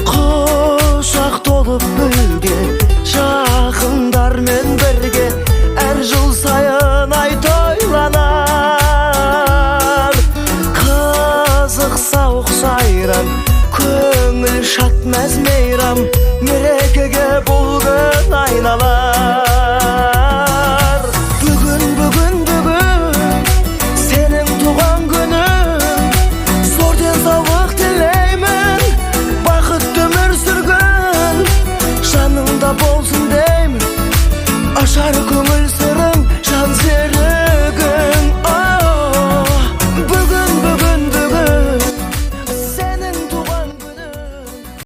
Құшақ толып гүлге, жақындармен бірге әр жыл сайын ай тойланар. Қызық, сауық, сайран, көңіл шат, мәз мейрам, мерекеге бұл күн айналар.